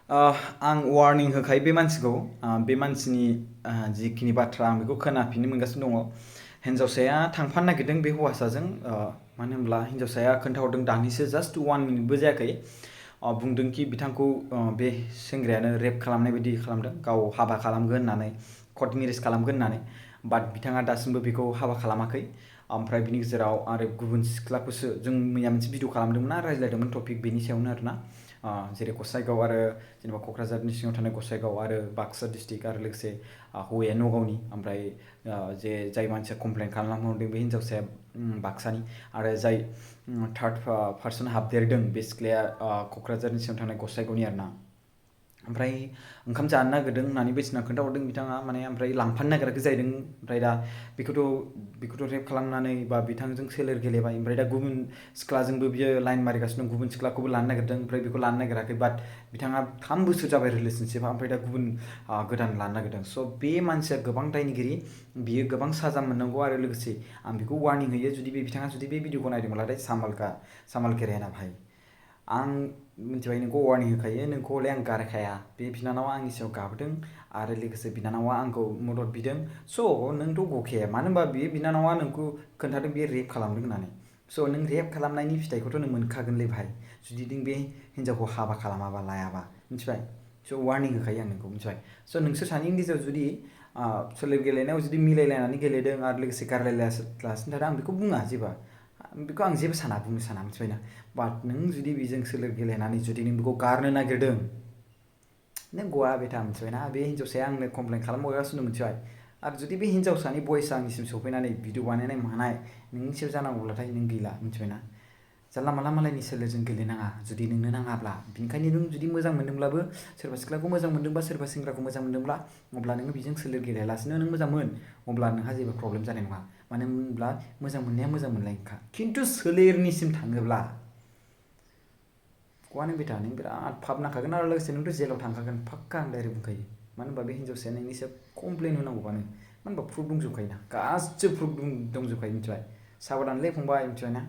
आं वार्निं होखायो बे मानसिखौ बे मानसिनि जिखिनि बाथ्रा आं बेखौ खोनाफिननो मोनगासिनो दङ। हिन्जावसाया थांफानो नागिरदों बे हौवासाजों मानो होनब्ला हिन्जावसाया खोन्थाहरदों दानिसो जास्ट 1 मिनिटबो जायाखै बुंदोंखि बिथांखौ बे सेंग्रायानो रेप खालामनाय बायदि खालामदों, गाव हाबा खालामगोन होननानै कर्ट मेरेज खालामगोन होननानै, बाट बिथाङा दासिमबो बेखौ हाबा खालामाखै। ओमफ्राय बिनि गेजेराव आरो गुबुन सिख्लाखौसो जों मैया मोनसे भिडिअ खालामदोंमोन ना, रायज्लायदोंमोन टपिक बेनि सायावनो आरोना, जेरै गसाइगाव आरो जेनेबा क'क्राझारनि सिङाव थानाय गसाइगाव आरो बाक्सा डिस्ट्रिक्ट आरो लोगोसे हौवाया नगावनि, ओमफ्राय जे जाय मानसिया कमप्लेन खालामहरदों बे हिन्जावसाया बाक्सानि, आरो जाय थार्ड पार्सन हाबदेरदों बे सिख्लाया क'क्राझारनि सिङाव थानाय गसाइगावनि आरोना। ओमफ्राय ओंखाम जानो नागिरदों होननानै बेसना खोन्थाहरदों बिथाङा, माने ओमफ्राय लांफानो नागिराखै जाहैदों। ओमफ्राय दा बेखौथ' रेप खालामनानै बा बिथांजों सोलेर गेलेबाय, ओमफ्राय दा गुबुन सिख्लाजोंबो बियो लाइन मारिगासिनो दं, गुबुन सिख्लाखौबो लानो नागिरदों, ओमफ्राय बेखौ लानो नागिराखै, बाट बिथाङा 3 बोसोर जाबाय रिलेसनशिपआ, ओमफ्राय दा गुबुन गोदान लानो नागिरदों। स' बे मानसिया गोबां दायनिगिरि, बियो गोबां साजा मोननांगौ। आरो लोगोसे आं बेखौ वार्निं होयो, जुदि बिथाङा जुदि बे भिडिअखौ नायदोंब्लाथाय सामाल के रहना भाई। आं मिथिबाय नोंखौ वार्निं होखायो, नोंखौ हले आं गारखाया। बे बिनानावा आंनि सायाव गाबदों आरो लोगोसे बिनानावा आंखौ मदद बिदों। स' नोंथ' गखाया, मानो होनबा बे बिनानावा नोंखौ खोन्थादों बे रेप खालामदों होननानै। स' नों रेप खालामनायनि फिथाइखौथ' नों मोनखागोनलै भाई, जुदि नों बे हिन्जावखौ हाबा खालामाबा लायाबा, मिथिबाय? स' वार्निं होखायो आं नोंखौ, मिथिबाय? स' नोंसोर सानैनि गेजेराव जुदि सोलेर गेलेनायाव जुदि मिलायलायनानै गेलेदों आरो लोगोसे गारलायलासिनो थादों, आं बेखौ बुङा जेबो, बेखौ आं जेबो साना, बुंनो साना, मिथिबायना? बाट नों जुदि बेजों सोलेर गेलेनानै जुदि नों बेखौ गारनो नागिरदों, नों गवा बेथा, मिथिबायना? बे हिन्जावसाया आंनो कमप्लेन खालामहरगासिनो दं, मिथिबाय? आरो जुदि बे हिन्जावसानि भइसआ आंनिसिम सफैनानै भिडिअ बानायनाय मानाय नोंनि सायाव जानांगौब्लाथाय नों गैला, मिथिबायना? जानला मानला मालायनि सोलेरजों गेलेनाङा जुदि नोंनो नाङाब्ला। बेनिखायनो नों जुदि मोजां मोन्दोंब्लाबो, सोरबा सिख्लाखौ मोजां मोन्दोंबा, सोरबा सेंग्राखौ मोजां मोन्दोंब्ला, अब्ला नोङो बेजों सोलेर गेलेयालासिनो नों मोजां मोन, अब्ला नोंहा जेबो प्रब्लेम जानाय नङा। मानो होनब्ला मोजां मोननाया मोजां मोनलायनोखा। खिन्थु सोलेरनिसिम थाङोब्ला गवानो बेथा, नों बिराद फाब नांखागोन, आरो लोगोसे नोंथ' जेलाव थांखागोन फाक्का, आं डाइरेक्ट बुंखायो। मानो होनबा बे हिन्जावसाया नोंनि सायाव कमप्लेन होनांगौबानो, मानो होनबा प्रुफ दंजोबखायोना, गासिबो प्रुफ दंजोबखायो, मिथिबाय? साबधानलै फंबाय, मिथिबायना?